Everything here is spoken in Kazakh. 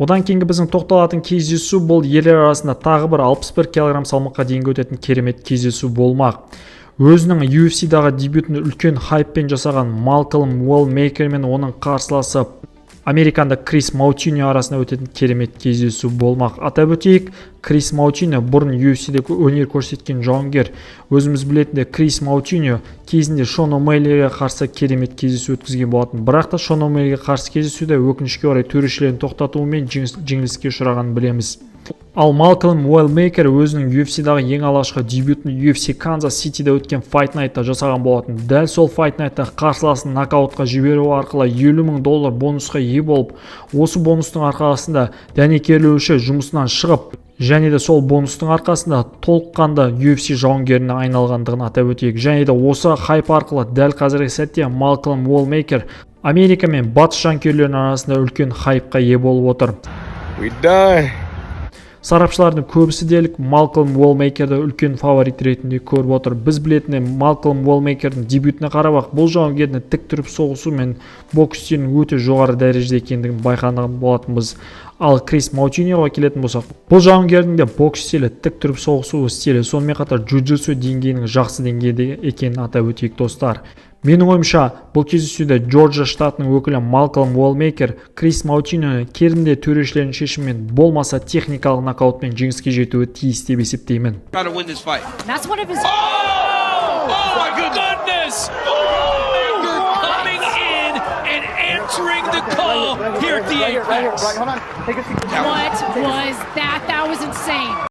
Одан кейінгі біздің тоқталатын кездесу, бұл ерлер арасында тағы бір 61 килограмм салмаққа дейінгі өтетін керемет кездесу болмақ. Өзінің UFC-дағы дебютін үлкен хайппен жасаған Малкольм Уэллмейкер мен оның қарсыласы, американдық Крис Маутиньо арасында өтетін керемет кездесу болмақ. Атап өтейік, Крис Маутиньо бұрын UFC-де өнер көрсеткен жауынгер. Өзіміз білетіндей, Крис Маутиньо кезінде Шон О'Мэллиге қарсы керемет кездесу өткізген болатын. Бірақ та Шон О'Мэллиге қарсы кездесуде, өкінішке орай, төрешілердің тоқтатуымен жеңіліске ұшырағанын білеміз. Ал Малкольм Уэллмейкер өзінің UFC-дағы ең алғашқы дебютін UFC Канзас Ситиде өткен Fight Night'та жасаған болатын. Дәл сол Fight Night'та қарсыласын нокаутқа жіберу арқылы 50 мың доллар бонусқа ие болып, осы бонустың арқасында дәнекерлеуші жұмысынан шығып және де сол бонустың арқасында толыққанды UFC жауынгеріне айналғандығын атап өтейік. Және де осы хайп арқылы дәл қазіргі сәтте Малкольм Уэллмейкер Америка мен батыс жанкүйерлерінің арасында үлкен хайпқа ие болып отыр. We done. Сарапшылардың көбісі дерлік Малкольм Уолмейкерді үлкен фаворит ретінде көріп отыр. Біз білетіндей, Малкольм Уолмейкердің дебютіне қарап ақ бұл жауынгердің тік тұрып соғысу мен бокс стилінің өте жоғары дәрежеде екендігін байқаған болатынбыз. Ал Крис Маутиньоға келетін болсақ, бұл жауынгердің де бокс стилі, тік тұрып соғысу стилі, сонымен қатар джиу-джитсу деңгейінің жақсы деңгейде екенін атап өтейік, достар. Менің ойымша, бұл кездесуде Джорджия штатының өкілі Малкольм Уолмейкер Крис Маутиньоны керінде төрешілердің шешімімен болмаса техникалық нокаутпен жеңіске жетуі тиіс деп есептеймін. Try to win this fight. That's one of his. Oh my goodness! Maker coming in and answering the call here at the Apex. What was that? That was insane.